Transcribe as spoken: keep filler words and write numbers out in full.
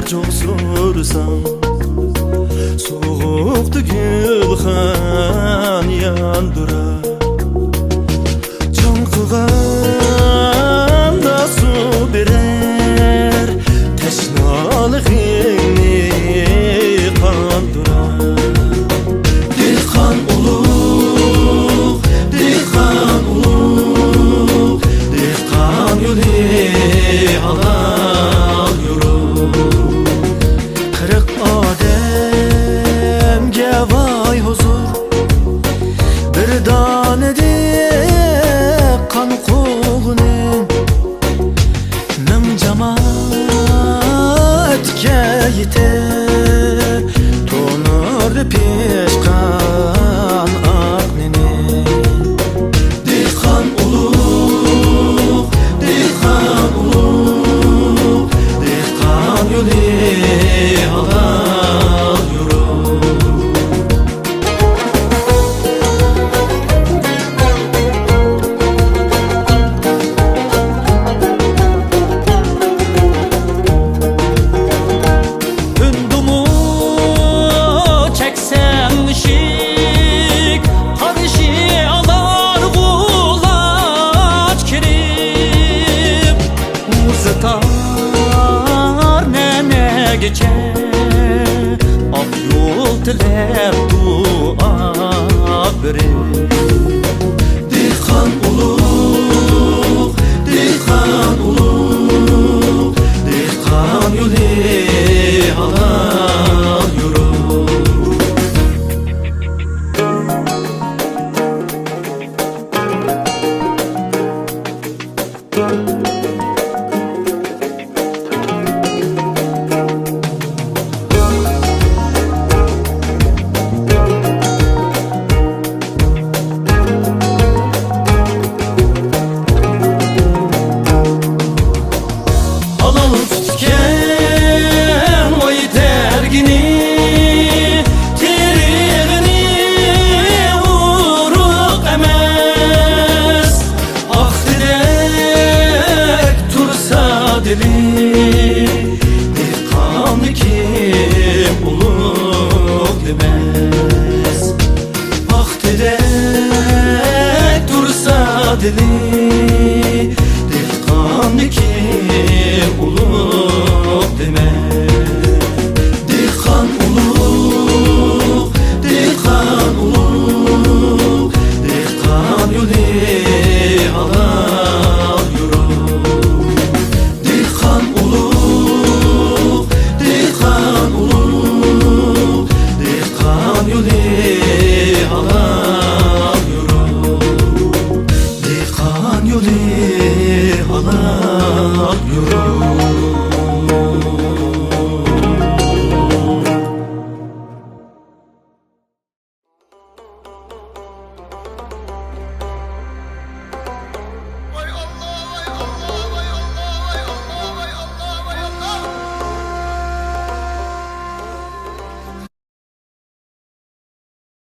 چوغ سۇرساڭ، سوغۇقتا گۈلخان ياندۇرار. چاڭقىغاندا سۇ بېرەر، تەشنالىقىڭنى قاندۇرار. دېھقان ئۇلۇغ، دېھقان ئۇلۇغ، دېھقان يولى ھالال يورۇق. قىرىق ئادەمگە ۋاي ھۇزۇر، بىر دانە دېھقان قوغۇنى. مىڭ جامائەتكە يېتەر تونۇردا پىشقان ئاق نېنى. دېھقان ئۇلۇغ، دېھقان ئۇلۇغ، دېھقان يولى ھالال يورۇق. كۈندىمۇ چەكسەڭ ئىشىك، قارشى ئالار غۇلاچ كىرىپ. ئۇزىتار نەنەگىچە ئاق يول تىلەپ دۇئا بېرىپ. دېھقان ئۇلۇغ، دېھقان ئۇلۇغ، دېھقان يولى ھالال يورۇق. ھالال سۈتكەن ۋاي تەرگىنى، تېرىغىنى ئۇرۇق ئەمەس. پاختىدەك تۇرسا دىلى، دېھقاننىڭكى ئۇلۇغ دېمەس. پاختىدەك تۇرسا دىلى، دېھقاننىڭكى ئۇلۇغ